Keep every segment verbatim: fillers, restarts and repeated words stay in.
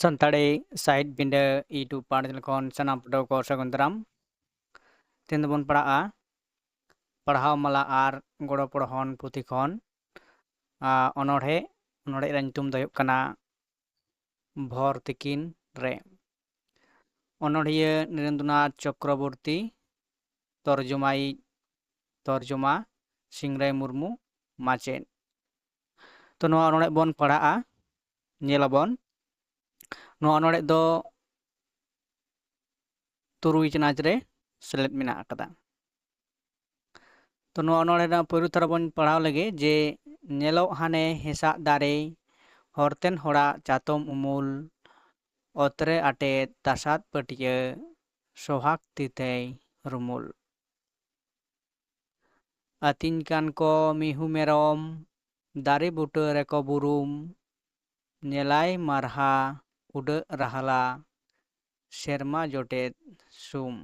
ᱥᱟᱱᱛᱟᱲᱤ ᱥᱟᱦᱤᱛ ᱵᱤᱸᱰᱟᱹ YouTube ᱯᱟᱲ channel ᱠᱷᱚᱱ ᱥᱟᱱᱟᱢ ᱯᱟᱹᱴᱷᱩᱣᱟᱹ ᱠᱚ ᱥᱟᱹᱜᱩᱱ ᱫᱟᱨᱟᱢ᱾ ᱛᱮᱦᱮᱧ ᱫᱚᱵᱚᱱ ᱯᱟᱲᱦᱟᱜᱼᱟ ᱯᱟᱲᱦᱟᱣ ᱢᱟᱞᱟ ᱟᱨ ᱜᱚᱲᱚ ᱯᱚᱲᱦᱚᱱ ᱯᱩᱛᱷᱤ ᱠᱷᱚᱱ᱾ ᱟᱨ ᱚᱱᱚᱬᱦᱮ, ᱚᱱᱚᱬᱦᱮ ᱨᱮᱭᱟᱜ ᱧᱩᱛᱩᱢ ᱫᱚ ᱦᱩᱭᱩᱜ ᱠᱟᱱᱟ ᱵᱷᱚᱨ ᱛᱤᱠᱤᱱ ᱨᱮ᱾ ᱚᱱᱚᱬᱦᱤᱭᱟᱹ ᱱᱤᱨᱮᱱᱫᱨᱚᱱᱟᱛᱷ ᱪᱚᱠᱨᱚᱵᱚᱨᱛᱤ, ᱛᱚᱨᱡᱚᱢᱟᱭᱤᱡ, ᱛᱚᱨᱡᱚᱢᱟ ᱥᱤᱝᱨᱟᱭ ᱢᱩᱨᱢᱩ, ᱢᱟᱪᱮᱫ᱾ ᱛᱚ ᱱᱚᱣᱟ ᱚᱱᱚᱬᱦᱮ ᱵᱚᱱ ᱯᱟᱲᱦᱟᱜᱼᱟ, ᱧᱮᱞᱟᱵᱚᱱ᱾ ᱱᱚᱣᱟ ᱚᱱᱚᱬᱦᱮ ᱫᱚ ᱛᱩᱨᱩᱭ ᱪᱟᱱᱟᱪ ᱨᱮ ᱥᱮᱞᱮᱫ ᱢᱮᱱᱟᱜ ᱟᱠᱟᱫᱟ᱾ ᱛᱚ ᱱᱚᱣᱟ ᱚᱱᱚᱬᱦᱮ ᱨᱮᱱᱟᱜ ᱯᱳᱭᱞᱳ ᱛᱷᱟᱨ ᱵᱚᱱ ᱯᱟᱲᱦᱟᱣ ᱞᱮᱜᱮ ᱡᱮ, ᱧᱮᱞᱚᱜ ᱦᱟᱱᱮ ᱦᱮᱸᱥᱟᱜ ᱫᱟᱨᱮ, ᱦᱚᱨᱛᱮᱱ ᱦᱚᱲᱟᱜ ᱪᱟᱛᱚᱢ ᱩᱢᱩᱞ, ᱚᱛᱨᱮ ᱟᱴᱮᱫ ᱛᱟᱥᱟᱫ ᱯᱟᱹᱴᱭᱟᱹ, ᱥᱚᱦᱟᱜ ᱛᱤᱛᱮᱭ ᱨᱩᱢᱩᱞ᱾ ᱟᱹᱛᱤᱧ ᱠᱟᱱ ᱠᱚ ᱢᱤᱦᱩ ᱢᱮᱨᱚᱢ, ᱫᱟᱨᱮ ᱵᱩᱴᱟᱹ ᱨᱮᱠᱚ ᱵᱩᱨᱩᱢ, ᱧᱮᱞᱟᱭ ᱢᱟᱨᱦᱟ ᱩᱰᱟᱹᱜ ᱨᱟᱦᱞᱟ, ᱥᱮᱨᱢᱟ ᱡᱚᱴᱮᱫ ᱥᱩᱢ᱾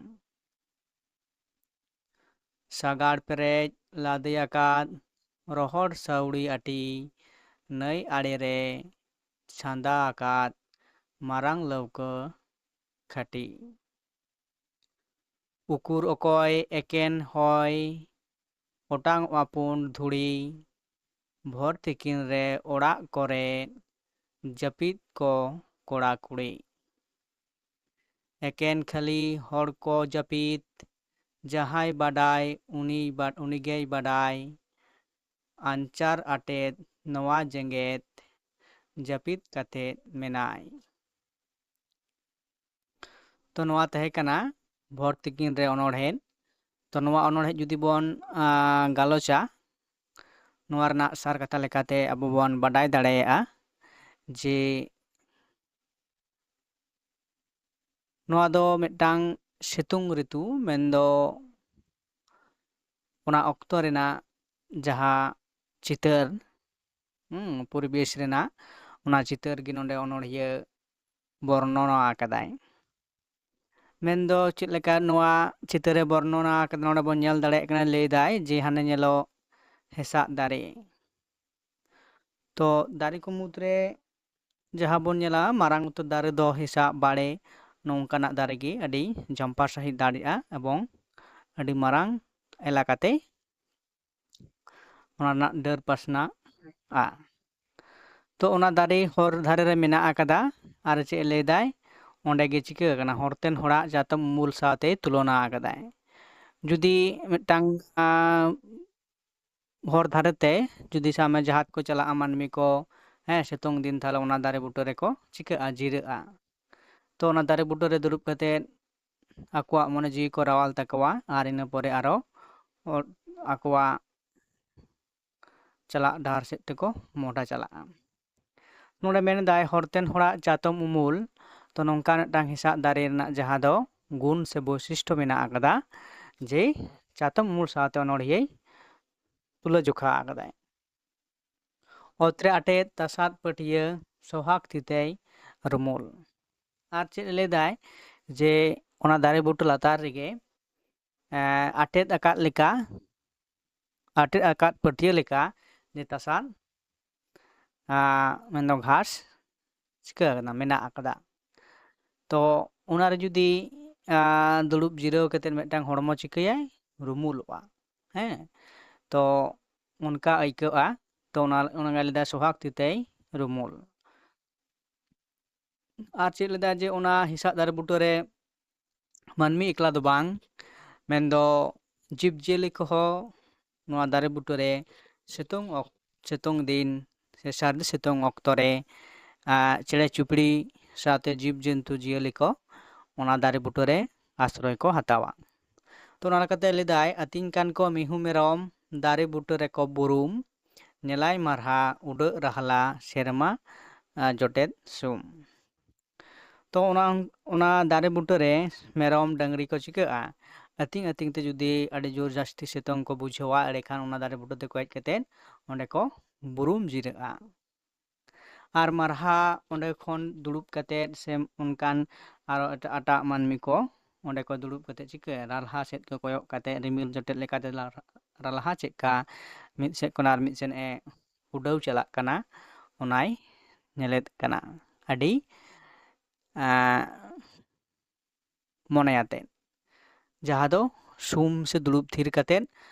ᱥᱟᱜᱟᱲ ᱯᱮᱨᱮᱡ ᱞᱟᱫᱮ ᱟᱠᱟᱫ ᱨᱚᱦᱚᱲ ᱥᱟᱹᱣᱲᱤ ᱟᱹᱴᱤ, ᱱᱟᱹᱭ ᱟᱲᱮ ᱨᱮ ᱪᱷᱟᱸᱫᱟ ᱟᱠᱟᱫ ᱢᱟᱨᱟᱝ ᱞᱟᱹᱣᱠᱟᱹ ᱠᱷᱟᱹᱴᱤ᱾ ᱩᱠᱩᱨ ᱚᱠᱚᱭ ᱮᱠᱮᱱ ᱦᱚᱭ, ᱚᱴᱟᱝᱚᱜᱼᱟ ᱯᱩᱸᱰ ᱫᱷᱩᱲᱤ, ᱵᱷᱳᱨ ᱛᱤᱠᱤᱱ ᱨᱮ ᱚᱲᱟᱜ ᱠᱚᱨᱮ ᱡᱟᱹᱯᱤᱫ ᱠᱚ ᱠᱚᱲᱟ ᱠᱩᱲᱤ᱾ ᱮᱠᱮᱱ ᱠᱷᱟᱹᱞᱤ ᱦᱚᱲ ᱠᱚ ᱡᱟᱹᱯᱤᱫ, ᱡᱟᱦᱟᱸᱭ ᱵᱟᱰᱟᱭ ᱩᱱᱤ ᱵᱟ-, ᱩᱱᱤᱜᱮᱭ ᱵᱟᱰᱟᱭ, ᱟᱧᱪᱟᱨ ᱟᱴᱮᱫ ᱱᱚᱣᱟ ᱡᱮᱜᱮᱛ ᱡᱟᱹᱯᱤᱫ ᱠᱟᱛᱮᱫ ᱢᱮᱱᱟᱭ᱾ ᱛᱚ ᱱᱚᱣᱟ ᱛᱟᱦᱮᱸ ᱠᱟᱱᱟ ᱵᱷᱳᱨ ᱛᱤᱠᱤᱱ ᱨᱮ ᱚᱱᱚᱬᱦᱮ᱾ ᱛᱚ ᱱᱚᱣᱟ ᱚᱱᱚᱬᱦᱮ ᱡᱩᱫᱤ ᱵᱚᱱ, ᱟᱸ, ᱜᱟᱞᱚᱪᱟ, ᱱᱚᱣᱟ ᱨᱮᱱᱟᱜ ᱥᱟᱨ ᱠᱟᱛᱷᱟ ᱞᱮᱠᱟᱛᱮ ᱟᱵᱚ ᱵᱚᱱ ᱵᱟᱰᱟᱭ ᱫᱟᱲᱮᱭᱟᱜᱼᱟ ᱡᱮ ᱱᱚᱣᱟ ᱫᱚ ᱢᱤᱫᱴᱟᱝ ᱥᱤᱛᱩᱝ ᱨᱤᱛᱩ, ᱢᱮᱱᱫᱚ ᱚᱱᱟ ᱚᱠᱛᱚ ᱨᱮᱱᱟᱜ ᱡᱟᱦᱟᱸ ᱪᱤᱛᱟᱹᱨ, ᱦᱩᱸ, ᱯᱚᱨᱤᱵᱮᱥ ᱨᱮᱱᱟᱜ ᱚᱱᱟ ᱪᱤᱛᱟᱹᱨ ᱜᱮ ᱱᱚᱰᱮ ᱚᱱᱚᱬᱦᱤᱭᱟᱹ ᱵᱚᱨᱱᱚᱱᱟ ᱟᱠᱟᱫᱟᱭ᱾ ᱢᱮᱱᱫᱚ ᱪᱮᱫ ᱞᱮᱠᱟ ᱱᱚᱣᱟ ᱪᱤᱛᱟᱹᱨ ᱨᱮ ᱵᱚᱨᱱᱚᱱᱟ ᱟᱠᱟᱫᱟ, ᱱᱚᱰᱮ ᱵᱚᱱ ᱧᱮᱞ ᱫᱟᱲᱮᱭᱟᱜ ᱠᱟᱱᱟ, ᱞᱟᱹᱭᱫᱟᱭ ᱡᱮ ᱦᱟᱱᱮ ᱧᱮᱞᱚᱜ ᱦᱮᱸᱥᱟᱜ ᱫᱟᱨᱮ᱾ ᱛᱚ ᱫᱟᱨᱮ ᱠᱚ ᱢᱩᱫᱽᱨᱮ ᱡᱟᱦᱟᱸ ᱵᱚᱱ ᱧᱮᱞᱟ, ᱢᱟᱨᱟᱝ ᱩᱛᱟᱹᱨ ᱫᱟᱨᱮ ᱫᱚ ᱦᱮᱸᱥᱟᱜ, ᱵᱟᱲᱮ, ᱱᱚᱝᱠᱟᱱᱟᱜ ᱫᱟᱨᱮ ᱜᱮ ᱟᱹᱰᱤ ᱡᱟᱢᱯᱟ ᱥᱟᱺᱦᱤᱡ ᱫᱟᱨᱮᱜᱼᱟ ᱮᱵᱚᱝ ᱟᱹᱰᱤ ᱢᱟᱨᱟᱝ ᱮᱞᱟᱠᱟᱛᱮ ᱚᱱᱟ ᱨᱮᱱᱟᱜ ᱰᱟᱹᱨ ᱯᱟᱥᱱᱟᱜᱼᱟ᱾ ᱛᱚ ᱚᱱᱟ ᱫᱟᱨᱮ ᱦᱚᱨ ᱫᱷᱟᱨᱮ ᱨᱮ ᱢᱮᱱᱟᱜ ᱟᱠᱟᱫᱟ᱾ ᱟᱨ ᱪᱮᱫ ᱮ ᱞᱟᱹᱭᱫᱟᱭ, ᱚᱸᱰᱮ ᱜᱮ ᱪᱤᱠᱟᱹ ᱟᱠᱟᱱᱟ, ᱦᱚᱨᱛᱮᱱ ᱦᱚᱲᱟᱜ ᱪᱟᱛᱚᱢ ᱩᱢᱩᱞ ᱥᱟᱶᱛᱮ ᱛᱩᱞᱚᱱᱟ ᱟᱠᱟᱫᱟᱭ᱾ ᱡᱩᱫᱤ ᱢᱤᱫᱴᱟᱝ ᱟᱸ, ᱦᱚᱨ ᱫᱷᱟᱨᱮ ᱛᱮ ᱡᱩᱫᱤ ᱥᱟᱵ ᱢᱮ ᱡᱟᱦᱟᱸ ᱠᱚ ᱪᱟᱞᱟᱜᱼᱟ ᱢᱟᱹᱱᱢᱤ ᱠᱚ, ᱦᱮᱸ, ᱥᱤᱛᱩᱝ ᱫᱤᱱ, ᱛᱟᱦᱞᱮ ᱚᱱᱟ ᱫᱟᱨᱮ ᱵᱩᱴᱟᱹ ᱨᱮᱠᱚ ᱪᱤᱠᱟᱹᱜᱼᱟ, ᱡᱤᱨᱟᱹᱜᱼᱟ᱾ ᱛᱚ ᱚᱱᱟ ᱫᱟᱨᱮ ᱵᱩᱴᱟᱹ ᱨᱮ ᱫᱩᱲᱩᱵ ᱠᱟᱛᱮᱫ ᱟᱠᱚᱣᱟᱜ ᱢᱚᱱᱮ ᱡᱤᱣᱤ ᱠᱚ ᱨᱟᱣᱟᱞ ᱛᱟᱠᱚᱣᱟ ᱟᱨ ᱤᱱᱟᱹ ᱯᱚᱨᱮ ᱟᱨᱚ ᱚ-, ᱟᱠᱚᱣᱟᱜ ᱪᱟᱞᱟᱜ ᱰᱟᱦᱟᱨ ᱥᱮᱫ ᱛᱮᱠᱚ ᱢᱚᱦᱰᱟ ᱪᱟᱞᱟᱜᱼᱟ᱾ ᱱᱚᱰᱮ ᱢᱮᱱᱫᱟᱭ ᱦᱚᱨᱛᱮᱱ ᱦᱚᱲᱟᱜ ᱪᱟᱛᱚᱢ ᱩᱢᱩᱞ, ᱛᱚ ᱱᱚᱝᱠᱟ ᱢᱤᱫᱴᱟᱝ ᱦᱮᱸᱥᱟᱜ ᱫᱟᱨᱮ ᱨᱮᱱᱟᱜ ᱡᱟᱦᱟᱸ ᱫᱚ ᱜᱩᱱ ᱥᱮ ᱵᱳᱭᱥᱤᱥᱴᱚ ᱢᱮᱱᱟᱜ ᱟᱠᱟᱫᱟ, ᱡᱮ ᱪᱟᱛᱚᱢ ᱩᱢᱩᱞ ᱥᱟᱶᱛᱮ ᱚᱱᱚᱬᱦᱤᱭᱟᱹᱭ ᱛᱩᱞᱟᱹ ᱡᱚᱠᱷᱟ ᱟᱠᱟᱫᱟᱭ᱾ ᱚᱛᱨᱮ ᱟᱴᱮᱫ, ᱛᱟᱥᱟᱫ ᱯᱟᱹᱴᱭᱟᱹ, ᱥᱚᱦᱟᱜᱽ ᱛᱤᱛᱮᱭ ᱨᱩᱢᱩᱞ᱾ ᱟᱨ ᱪᱮᱫ ᱮ ᱞᱟᱹᱭᱫᱟᱭ, ᱡᱮ ᱚᱱᱟ ᱫᱟᱨᱮ ᱵᱩᱴᱟᱹ ᱞᱟᱛᱟᱨ ᱨᱮᱜᱮ ᱮᱸ, ᱟᱴᱮᱫ ᱟᱠᱟᱫ ᱞᱮᱠᱟ, ᱟᱴᱮᱫ ᱟᱠᱟᱫ ᱯᱟᱹᱴᱭᱟᱹ ᱞᱮᱠᱟ ᱡᱮ ᱛᱟᱥᱟᱫ, ᱟᱸ, ᱢᱮᱱᱫᱚ ᱜᱷᱟᱥ ᱪᱤᱠᱟᱹ ᱟᱠᱟᱱᱟ, ᱢᱮᱱᱟᱜ ᱟᱠᱟᱫᱟ᱾ ᱛᱚ ᱚᱱᱟᱨᱮ ᱡᱩᱫᱤ ᱟᱸ, ᱫᱩᱲᱩᱵ ᱡᱤᱨᱟᱹᱣ ᱠᱟᱛᱮᱫ ᱢᱤᱫᱴᱟᱝ ᱦᱚᱲᱢᱚ ᱪᱤᱠᱟᱹᱭᱟᱭ, ᱨᱩᱢᱩᱞᱚᱜᱼᱟ᱾ ᱦᱮᱸ, ᱛᱚ ᱚᱱᱠᱟ ᱟᱹᱭᱠᱟᱹᱜᱼᱟ᱾ ᱛᱚ ᱚᱱᱟ ᱚᱱᱟ ᱞᱟᱹᱭᱫᱟ ᱥᱚᱦᱟᱜᱽ ᱛᱤᱛᱮᱭ ᱨᱩᱢᱩᱞ᱾ ᱟᱨ ᱪᱮᱫ ᱞᱮᱫᱟ ᱡᱮ ᱚᱱᱟ ᱦᱮᱸᱥᱟᱜ ᱫᱟᱨᱮ ᱵᱩᱴᱟᱹᱨᱮ ᱢᱟᱹᱱᱢᱤ ᱮᱠᱞᱟ ᱫᱚ ᱵᱟᱝ, ᱢᱮᱱᱫᱚ ᱡᱤᱵᱽᱼᱡᱤᱭᱟᱹᱞᱤ ᱠᱚᱦᱚᱸ ᱱᱚᱣᱟ ᱫᱟᱨᱮ ᱵᱩᱴᱟᱹᱨᱮ ᱥᱤᱛᱩᱝ ᱚᱠ-, ᱥᱤᱛᱩᱝ ᱫᱤᱱ ᱥᱮ ᱥᱟᱹᱨᱫᱤ ᱥᱤᱛᱩᱝ ᱚᱠᱛᱚ ᱨᱮ, ᱟᱸ, ᱪᱮᱬᱮ ᱪᱩᱯᱲᱤ ᱥᱟᱶᱛᱮ ᱡᱤᱵᱽᱼᱡᱚᱱᱛᱩ ᱡᱤᱭᱟᱹᱞᱤ ᱠᱚ ᱚᱱᱟ ᱫᱟᱨᱮ ᱵᱩᱴᱟᱹᱨᱮ ᱟᱥᱨᱚᱭ ᱠᱚ ᱦᱟᱛᱟᱣᱟ᱾ ᱛᱚ ᱚᱱᱟ ᱞᱮᱠᱟᱛᱮ ᱞᱟᱹᱭᱫᱟᱭ, ᱟᱹᱛᱤᱧ ᱠᱟᱱ ᱠᱚ ᱢᱤᱦᱩ ᱢᱮᱨᱚᱢ ᱫᱟᱨᱮ ᱵᱩᱴᱟᱹ ᱨᱮᱠᱚ ᱵᱩᱨᱩᱢ, ᱧᱮᱞᱟᱭ ᱢᱟᱨᱦᱟ ᱩᱰᱟᱹᱜ ᱨᱟᱦᱞᱟ ᱥᱮᱨᱢᱟ, ᱟᱸ, ᱡᱚᱴᱮᱫ ᱥᱩᱢ᱾ ᱛᱚ ᱚᱱᱟ, ᱚᱱᱟ ᱫᱟᱨᱮ ᱵᱩᱴᱟᱹᱨᱮ ᱢᱮᱨᱚᱢ ᱰᱟᱹᱝᱨᱤ ᱠᱚ ᱪᱤᱠᱟᱹᱜᱼᱟ? ᱟᱹᱛᱤᱧ ᱟᱹᱛᱤᱧ ᱛᱮ ᱡᱩᱫᱤ ᱟᱹᱰᱤ ᱡᱳᱨ ᱡᱟᱹᱥᱛᱤ ᱥᱤᱛᱩᱝ ᱠᱚ ᱵᱩᱡᱷᱟᱹᱣᱟ, ᱮᱸᱰᱮᱠᱷᱟᱱ ᱚᱱᱟ ᱫᱟᱨᱮ ᱵᱩᱴᱟᱹ ᱛᱮᱠᱚ ᱦᱮᱡ ᱠᱟᱛᱮᱫ ᱚᱸᱰᱮ ᱠᱚ ᱵᱩᱨᱩᱢ ᱡᱤᱨᱟᱹᱜᱼᱟ᱾ ᱟᱨ ᱢᱟᱨᱦᱟ ᱚᱸᱰᱮ ᱠᱷᱚᱱ ᱫᱩᱲᱩᱵ ᱠᱟᱛᱮᱫ ᱥᱮ ᱚᱱᱠᱟᱱ ᱟᱨᱚ ᱮᱴᱟᱜ ᱮᱴᱟᱜ ᱢᱟᱹᱱᱢᱤ ᱠᱚ ᱚᱸᱰᱮ ᱠᱚ ᱫᱩᱲᱩᱵ ᱠᱟᱛᱮᱫ ᱪᱤᱠᱟᱹᱭᱟ? ᱨᱟᱞᱦᱟ ᱥᱮᱫ ᱠᱚ ᱠᱚᱭᱚᱜ ᱠᱟᱛᱮᱫ ᱨᱤᱢᱤᱞ ᱡᱚᱴᱮᱫ ᱞᱮᱠᱟᱛᱮ ᱨᱟᱞᱦᱟ ᱪᱮᱫᱠᱟ ᱢᱤᱫ ᱥᱮᱫ ᱠᱷᱚᱱ ᱟᱨ ᱢᱤᱫ ᱥᱮᱫ ᱮ ᱩᱰᱟᱹᱣ ᱪᱟᱞᱟᱜ ᱠᱟᱱᱟ, ᱚᱱᱟᱭ ᱧᱮᱞᱮᱫ ᱠᱟᱱᱟ, ᱟᱹᱰᱤ ᱟᱸ, ᱢᱚᱱᱮ ᱟᱛᱮᱫ, ᱡᱟᱦᱟᱸ ᱫᱚ ᱥᱩᱢ ᱥᱮ ᱫᱩᱲᱩᱵ ᱛᱷᱤᱨ ᱠᱟᱛᱮᱫ,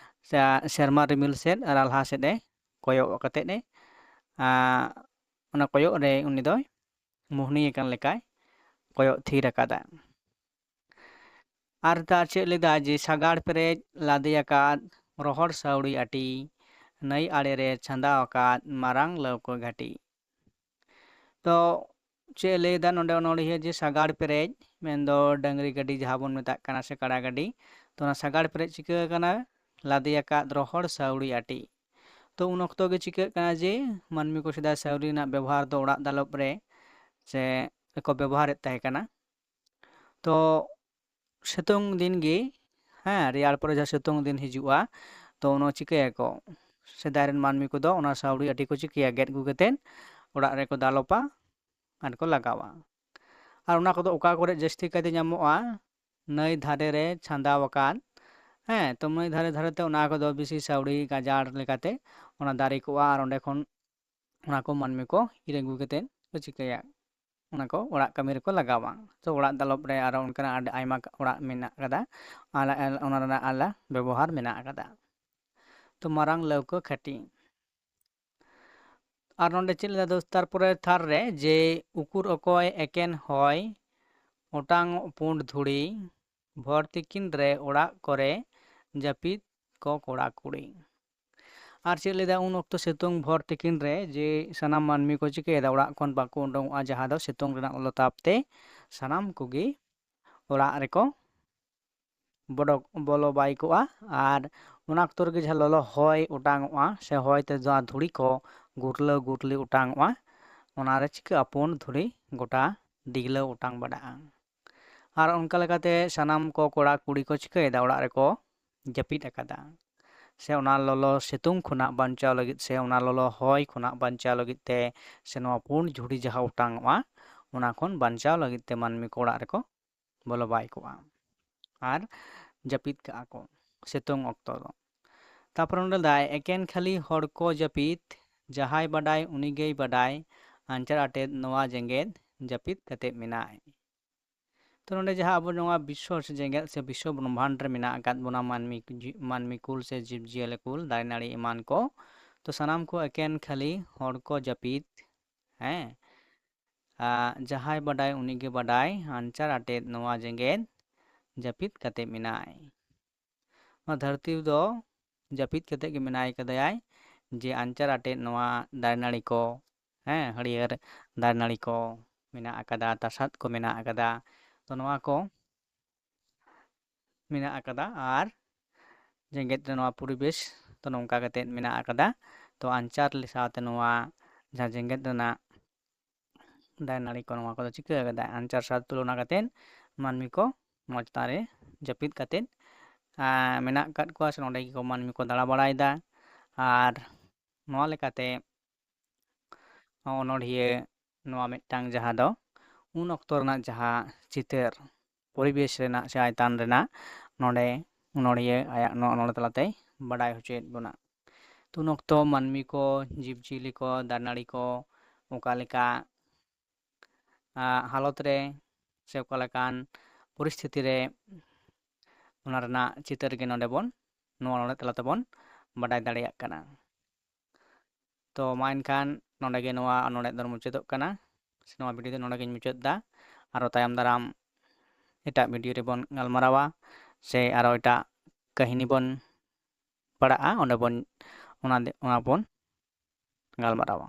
ᱥᱮ ᱥᱮᱨᱢᱟ ᱨᱤᱢᱤᱞ ᱥᱮᱫ ᱨᱟᱞᱦᱟ ᱥᱮᱫ ᱮ ᱠᱚᱭᱚᱜ ᱠᱟᱛᱮᱫ ᱮ, ᱟᱸ, ᱚᱱᱟ ᱠᱚᱭᱚᱜ ᱨᱮ ᱩᱱᱤ ᱫᱚᱭ ᱢᱳᱦᱱᱤ ᱟᱠᱟᱱ ᱞᱮᱠᱟᱭ ᱠᱚᱭᱚᱜ ᱛᱷᱤᱨ ᱟᱠᱟᱫᱟ᱾ ᱟᱨ ᱛᱟ ᱪᱮᱫ ᱞᱮᱫᱟ ᱡᱮ ᱥᱟᱜᱟᱲ ᱯᱮᱨᱮᱡ ᱞᱟᱫᱮ ᱟᱠᱟᱫ ᱨᱚᱦᱚᱲ ᱥᱟᱹᱣᱲᱤ ᱟᱹᱴᱤ, ᱱᱟᱹᱭ ᱟᱲᱮ ᱨᱮ ᱪᱷᱟᱸᱫᱟ ᱟᱠᱟᱫ ᱢᱟᱨᱟᱝ ᱞᱟᱹᱣᱠᱟᱹ ᱜᱷᱟᱹᱴᱤ᱾ ᱛᱚ ᱪᱮᱫ ᱮ ᱞᱟᱹᱭᱫᱟ ᱱᱚᱰᱮ ᱚᱱᱚᱬᱦᱤᱭᱟᱹ ᱡᱮ ᱥᱟᱜᱟᱲ ᱯᱮᱨᱮᱡ, ᱢᱮᱱᱫᱚ ᱰᱟᱹᱝᱨᱤ ᱜᱟᱹᱰᱤ ᱡᱟᱦᱟᱸ ᱵᱚᱱ ᱢᱮᱛᱟᱜ ᱠᱟᱱᱟ ᱥᱮ ᱠᱟᱲᱟ ᱜᱟᱹᱰᱤ, ᱛᱚ ᱚᱱᱟ ᱥᱟᱜᱟᱲ ᱯᱮᱨᱮᱡ ᱪᱤᱠᱟᱹ ᱟᱠᱟᱱᱟ? ᱞᱟᱫᱮ ᱟᱠᱟᱫ ᱨᱚᱦᱚᱲ ᱥᱟᱹᱣᱲᱤ ᱟᱹᱴᱤ᱾ ᱛᱚ ᱩᱱ ᱚᱠᱛᱚ ᱜᱮ ᱪᱤᱠᱟᱹᱜ ᱠᱟᱱᱟ ᱡᱮ ᱢᱟᱹᱱᱢᱤ ᱠᱚ ᱥᱮᱫᱟᱭ ᱥᱟᱹᱣᱲᱤ ᱨᱮᱱᱟᱜ ᱵᱮᱵᱚᱦᱟᱨ ᱫᱚ ᱚᱲᱟᱜ ᱫᱟᱞᱚᱵ ᱨᱮ ᱥᱮ ᱠᱚ ᱵᱮᱵᱚᱦᱟᱨᱮᱫ ᱛᱟᱦᱮᱸ ᱠᱟᱱᱟ᱾ ᱛᱚ ᱥᱤᱛᱩᱝ ᱫᱤᱱ ᱜᱮ, ᱦᱮᱸ, ᱨᱮᱭᱟᱲ ᱯᱚᱨᱮ ᱡᱟᱦᱟᱸ ᱥᱤᱛᱩᱝ ᱫᱤᱱ ᱦᱤᱡᱩᱜᱼᱟ, ᱛᱚ ᱩᱱ ᱪᱤᱠᱟᱹᱭᱟᱠᱚ? ᱥᱮᱫᱟᱭ ᱨᱮᱱ ᱢᱟᱹᱱᱢᱤ ᱠᱚᱫᱚ ᱚᱱᱟ ᱥᱟᱹᱣᱲᱤ ᱟᱹᱴᱤ ᱠᱚ ᱪᱤᱠᱟᱹᱭᱟ? ᱜᱮᱫ ᱟᱹᱜᱩ ᱠᱟᱛᱮᱫ ᱚᱲᱟᱜ ᱨᱮᱠᱚ ᱫᱟᱞᱚᱵᱟ ᱟᱨ ᱠᱚ ᱞᱟᱜᱟᱣᱟ᱾ ᱟᱨ ᱚᱱᱟ ᱠᱚᱫᱚ ᱚᱠᱟ ᱠᱚᱨᱮ ᱡᱟᱹᱥᱛᱤ ᱠᱟᱭᱛᱮ ᱧᱟᱢᱚᱜᱼᱟ? ᱱᱟᱹᱭ ᱫᱷᱟᱨᱮ ᱨᱮ ᱪᱷᱟᱸᱫᱟᱣ ᱟᱠᱟᱫ, ᱦᱮᱸ, ᱛᱚ ᱱᱟᱹᱭ ᱫᱷᱟᱨᱮ ᱫᱷᱟᱨᱮ ᱛᱮ ᱚᱱᱟ ᱠᱚᱫᱚ ᱵᱮᱥᱤ ᱥᱟᱹᱣᱲᱤ ᱜᱟᱡᱟᱲ ᱞᱮᱠᱟᱛᱮ ᱚᱱᱟ ᱫᱟᱨᱮ ᱠᱚᱜᱼᱟ, ᱟᱨ ᱚᱸᱰᱮ ᱠᱷᱚᱱ ᱚᱱᱟ ᱠᱚ ᱢᱟᱹᱱᱢᱤ ᱠᱚ ᱤᱨ ᱟᱹᱜᱩ ᱠᱟᱛᱮᱫ ᱠᱚ ᱪᱤᱠᱟᱹᱭᱟ? ᱚᱱᱟ ᱠᱚ ᱚᱲᱟᱜ ᱠᱟᱹᱢᱤ ᱨᱮᱠᱚ ᱞᱟᱜᱟᱣᱟ᱾ ᱛᱚ ᱚᱲᱟᱜ ᱫᱟᱞᱚᱵ ᱨᱮ ᱟᱨᱚ ᱚᱱᱠᱟᱱᱟᱜ ᱟᱹᱰᱤ ᱟᱭᱢᱟ ᱚᱲᱟᱜ ᱢᱮᱱᱟᱜ ᱟᱠᱟᱫᱟ, ᱟᱞᱟ-, ᱚᱱᱟ ᱨᱮᱱᱟᱜ ᱟᱞᱟ ᱵᱮᱵᱚᱦᱟᱨ ᱢᱮᱱᱟᱜ ᱟᱠᱟᱫᱟ᱾ ᱛᱚ ᱢᱟᱨᱟᱝ ᱞᱟᱹᱣᱠᱟᱹ ᱠᱷᱟᱹᱴᱤ᱾ ᱟᱨ ᱱᱚᱰᱮ ᱪᱮᱫ ᱞᱮᱠᱟ ᱫᱚᱥ, ᱛᱟᱨᱯᱚᱨᱮ ᱛᱷᱟᱨ ᱨᱮ ᱡᱮ ᱩᱠᱩᱨ ᱚᱠᱚᱭ ᱮᱠᱮᱱ ᱦᱚᱭ, ᱚᱴᱟᱝ ᱯᱩᱸᱰ ᱫᱷᱩᱲᱤ, ᱵᱷᱚᱨ ᱛᱤᱠᱤᱱ ᱨᱮ ᱚᱲᱟᱜ ᱠᱚᱨᱮ ᱡᱟᱹᱯᱤᱫ ᱠᱚ ᱠᱚᱲᱟ ᱠᱩᱲᱤ᱾ ᱟᱨ ᱪᱮᱫ ᱞᱟᱹᱭᱫᱟ, ᱩᱱ ᱚᱠᱛᱚ ᱥᱤᱛᱩᱝ ᱵᱷᱚᱨ ᱛᱤᱠᱤᱱ ᱨᱮ ᱡᱮ ᱥᱟᱱᱟᱢ ᱢᱟᱹᱱᱢᱤ ᱠᱚ ᱪᱤᱠᱟᱹᱭᱮᱫᱟ, ᱚᱲᱟᱜ ᱠᱷᱚᱱ ᱵᱟᱠᱚ ᱩᱰᱩᱝᱚᱜᱼᱟ, ᱡᱟᱦᱟᱸ ᱫᱚ ᱥᱤᱛᱩᱝ ᱨᱮᱱᱟᱜ ᱞᱚᱞᱚ ᱛᱟᱯ ᱛᱮ ᱥᱟᱱᱟᱢ ᱠᱚᱜᱮ ᱚᱲᱟᱜ ᱨᱮᱠᱚ ᱵᱚᱰᱚ-, ᱵᱚᱞᱚ ᱵᱟᱭ ᱠᱚᱜᱼᱟ᱾ ᱟᱨ ᱚᱱᱟ ᱚᱠᱛᱚ ᱨᱮᱜᱮ ᱡᱟᱦᱟᱸ ᱞᱚᱞᱚ ᱦᱚᱭ ᱚᱴᱟᱝᱚᱜᱼᱟ ᱥᱮ ᱦᱚᱭ ᱛᱮ ᱡᱟᱦᱟᱸ ᱫᱷᱩᱲᱤ ᱠᱚ ᱜᱩᱨᱞᱟᱹᱣ ᱜᱩᱨᱞᱤ ᱚᱴᱟᱝᱚᱜᱼᱟ, ᱚᱱᱟᱨᱮ ᱪᱤᱠᱟᱹᱜᱼᱟ? ᱯᱩᱸᱰ ᱫᱷᱩᱲᱤ ᱜᱚᱴᱟ ᱰᱤᱜᱽᱞᱟᱹᱣ ᱚᱴᱟᱝ ᱵᱟᱲᱟᱜᱼᱟ᱾ ᱟᱨ ᱚᱱᱠᱟ ᱞᱮᱠᱟᱛᱮ ᱥᱟᱱᱟᱢ ᱠᱚ ᱠᱚᱲᱟ ᱠᱩᱲᱤ ᱠᱚ ᱪᱤᱠᱟᱹᱭᱮᱫᱟ? ᱚᱲᱟᱜ ᱨᱮᱠᱚ ᱡᱟᱹᱯᱤᱫ ᱟᱠᱟᱫᱟ᱾ ᱥᱮ ᱚᱱᱟ ᱞᱚᱞᱚ ᱥᱤᱛᱩᱝ ᱠᱷᱚᱱᱟᱜ ᱵᱟᱧᱪᱟᱣ ᱞᱟᱹᱜᱤᱫ ᱥᱮ ᱚᱱᱟ ᱞᱚᱞᱚ ᱦᱚᱭ ᱠᱷᱚᱱᱟᱜ ᱵᱟᱧᱪᱟᱣ ᱞᱟᱹᱜᱤᱫ ᱛᱮ ᱥᱮ ᱱᱚᱣᱟ ᱯᱩᱸᱰ ᱡᱷᱩᱲᱤ ᱡᱟᱦᱟᱸ ᱚᱴᱟᱝᱚᱜᱼᱟ, ᱚᱱᱟ ᱠᱷᱚᱱ ᱵᱟᱧᱪᱟᱣ ᱞᱟᱹᱜᱤᱫ ᱛᱮ ᱢᱟᱹᱱᱢᱤ ᱠᱚ ᱚᱲᱟᱜ ᱨᱮᱠᱚ ᱵᱚᱞᱚ ᱵᱟᱭ ᱠᱚᱜᱼᱟ ᱟᱨ ᱡᱟᱹᱯᱤᱫ ᱠᱟᱜᱼᱟ ᱠᱚ ᱥᱤᱛᱩᱝ ᱚᱠᱛᱚ ᱫᱚ᱾ ᱛᱟᱯᱚᱨᱮ ᱱᱚᱰᱮ ᱫᱟᱭ, ᱮᱠᱮᱱ ᱠᱷᱟᱹᱞᱤ ᱦᱚᱲ ᱠᱚ ᱡᱟᱹᱯᱤᱫ, ᱡᱟᱦᱟᱸᱭ ᱵᱟᱰᱟᱭ ᱩᱱᱤ ᱜᱮᱭ ᱵᱟᱰᱟᱭ, ᱟᱧᱪᱟᱨ ᱟᱴᱮᱫ ᱱᱚᱣᱟ ᱡᱮᱜᱮᱛ ᱡᱟᱹᱯᱤᱫ ᱠᱟᱛᱮᱫ ᱢᱮᱱᱟᱭ᱾ ᱛᱚ ᱱᱚᱰᱮ ᱡᱟᱦᱟᱸ ᱟᱵᱚ ᱱᱚᱣᱟ ᱵᱤᱥᱥᱚ ᱥᱮ ᱡᱮᱜᱮᱛ ᱥᱮ ᱵᱤᱥᱥᱚ ᱵᱨᱚᱦᱢᱟᱱᱰ ᱨᱮ ᱢᱮᱱᱟᱜ ᱟᱠᱟᱫ ᱵᱚᱱᱟ ᱢᱟᱹᱱᱢᱤ ᱡᱤ-, ᱢᱟᱹᱱᱢᱤ ᱠᱩᱞ ᱥᱮ ᱡᱤᱵᱽ ᱡᱤᱭᱟᱹᱞᱤ ᱠᱩᱞ, ᱫᱟᱨᱮ ᱱᱟᱹᱲᱤ ᱮᱢᱟᱱ ᱠᱚ, ᱛᱚ ᱥᱟᱱᱟᱢ ᱠᱚ ᱮᱠᱮᱱ ᱠᱷᱟᱹᱞᱤ ᱦᱚᱲ ᱠᱚ ᱡᱟᱹᱯᱤᱫ, ᱦᱮᱸ, ᱟᱨ ᱡᱟᱦᱟᱸᱭ ᱵᱟᱰᱟᱭ ᱩᱱᱤ ᱜᱮ ᱵᱟᱰᱟᱭ, ᱟᱧᱪᱟᱨ ᱟᱴᱮᱫ ᱱᱚᱣᱟ ᱡᱮᱜᱮᱛ ᱡᱟᱹᱯᱤᱫ ᱠᱟᱛᱮ ᱢᱮᱱᱟᱭ᱾ ᱱᱚᱣᱟ ᱫᱷᱟᱹᱨᱛᱤ ᱫᱚ ᱡᱟᱹᱯᱤᱫ ᱠᱟᱛᱮ ᱜᱮ ᱢᱮᱱᱟᱭ ᱠᱟᱫᱮᱭᱟᱭ, ᱡᱮ ᱟᱧᱪᱟᱨ ᱟᱴᱮᱫ ᱱᱚᱣᱟ ᱫᱟᱨᱮ ᱱᱟᱹᱲᱤ ᱠᱚ, ᱦᱮᱸ, ᱦᱟᱹᱨᱭᱟᱹᱲ ᱫᱟᱨᱮ ᱱᱟᱹᱲᱤ ᱠᱚ ᱢᱮᱱᱟᱜ ᱟᱠᱟᱫᱟ, ᱛᱟᱥᱟᱫ ᱠᱚ ᱢᱮᱱᱟᱜ ᱟᱠᱟᱫᱟ, ᱛᱚ ᱱᱚᱣᱟ ᱠᱚ ᱢᱮᱱᱟᱜ ᱟᱠᱟᱫᱟ᱾ ᱟᱨ ᱡᱮᱜᱮᱛ ᱨᱮ ᱱᱚᱣᱟ ᱯᱚᱨᱤᱵᱮᱥ ᱫᱚ ᱱᱚᱝᱠᱟ ᱠᱟᱛᱮᱫ ᱢᱮᱱᱟᱜ ᱟᱠᱟᱫᱟ᱾ ᱛᱚ ᱟᱧᱪᱟᱨ ᱥᱟᱶᱛᱮ ᱱᱚᱣᱟ ᱡᱟᱦᱟᱸ ᱡᱮᱜᱮᱛ ᱨᱮᱱᱟᱜ ᱫᱟᱨᱮ ᱱᱟᱹᱲᱤ ᱠᱚ, ᱱᱚᱣᱟ ᱠᱚᱫᱚ ᱪᱤᱠᱟᱹ ᱟᱠᱟᱫᱟ? ᱟᱧᱪᱟᱨ ᱥᱟᱶ ᱛᱩᱞᱚᱱᱟ ᱠᱟᱛᱮᱫ ᱢᱟᱹᱱᱢᱤ ᱠᱚ ᱱᱚᱣᱟ ᱪᱮᱛᱟᱱ ᱨᱮ ᱡᱟᱹᱯᱤᱫ ᱠᱟᱛᱮᱫ, ᱟᱨ ᱢᱮᱱᱟᱜ ᱟᱠᱟᱫ ᱠᱚᱣᱟ ᱥᱮ ᱱᱚᱸᱰᱮ ᱜᱮᱠᱚ ᱢᱟᱹᱱᱢᱤ ᱠᱚ ᱫᱟᱬᱟ ᱵᱟᱲᱟᱭᱮᱫᱟ᱾ ᱟᱨ ᱱᱚᱣᱟ ᱞᱮᱠᱟᱛᱮ ᱚᱱᱚᱬᱦᱤᱭᱟᱹ ᱱᱚᱣᱟ ᱢᱤᱫᱴᱟᱝ ᱡᱟᱦᱟᱸ ᱫᱚ ᱩᱱ ᱚᱠᱛᱚ ᱨᱮᱱᱟᱜ ᱡᱟᱦᱟᱸ ᱪᱤᱛᱟᱹᱨ, ᱯᱚᱨᱤᱵᱮᱥ ᱨᱮᱱᱟᱜ ᱥᱮ ᱟᱭᱛᱟᱱ ᱨᱮᱱᱟᱜ ᱱᱚᱰᱮ ᱚᱱᱚᱬᱦᱤᱭᱟᱹ ᱟᱭᱟᱜ ᱱᱚᱣᱟ ᱚᱱᱚᱬᱦᱮ ᱛᱟᱞᱟᱛᱮᱭ ᱵᱟᱰᱟᱭ ᱦᱚᱪᱚᱭᱮᱫ ᱵᱚᱱᱟ᱾ ᱛᱚ ᱩᱱ ᱚᱠᱛᱚ ᱢᱟᱹᱱᱢᱤ ᱠᱚ, ᱡᱤᱵᱽᱼᱡᱤᱭᱟᱹᱞᱤ ᱠᱚ, ᱫᱟᱨᱮ ᱱᱟᱹᱲᱤ ᱠᱚ ᱚᱠᱟ ᱞᱮᱠᱟ, ᱟᱸ, ᱦᱟᱞᱚᱛ ᱨᱮ ᱥᱮ ᱚᱠᱟ ᱞᱮᱠᱟᱱ ᱯᱚᱨᱤᱥᱛᱷᱤᱛᱤ ᱨᱮ ᱚᱱᱟ ᱨᱮᱱᱟᱜ ᱪᱤᱛᱟᱹᱨ ᱜᱮ ᱱᱚᱰᱮ ᱵᱚᱱ, ᱱᱚᱣᱟ ᱚᱱᱚᱬᱦᱮ ᱛᱟᱞᱟ ᱛᱮᱵᱚᱱ ᱵᱟᱰᱟᱭ ᱫᱟᱲᱮᱭᱟᱜ ᱠᱟᱱᱟ᱾ ᱛᱚ ᱢᱟ ᱮᱱᱠᱷᱟᱱ ᱱᱚᱰᱮ ᱜᱮ ᱱᱚᱣᱟ ᱚᱱᱚᱬᱦᱮ ᱫᱚ ᱢᱩᱪᱟᱹᱫᱚᱜ ᱠᱟᱱᱟ, ᱥᱮ ᱱᱚᱣᱟ ᱵᱷᱤᱰᱤᱭᱳ ᱫᱚ ᱱᱚᱰᱮ ᱜᱤᱧ ᱢᱩᱪᱟᱹᱫ ᱮᱫᱟ᱾ ᱟᱨᱚ ᱛᱟᱭᱚᱢ ᱫᱟᱨᱟᱢ ᱮᱴᱟᱜ ᱵᱷᱤᱰᱤᱭᱳ ᱨᱮᱵᱚᱱ ᱜᱟᱞᱢᱟᱨᱟᱣᱟ, ᱥᱮ ᱟᱨᱚ ᱮᱴᱟᱜ ᱠᱟᱹᱦᱱᱤ ᱵᱚᱱ ᱯᱟᱲᱟᱜᱼᱟ, ᱚᱸᱰᱮ ᱵᱚᱱ, ᱚᱱᱟ ᱫᱮ-, ᱚᱱᱟ ᱵᱚᱱ ᱜᱟᱞᱢᱟᱨᱟᱣᱟ᱾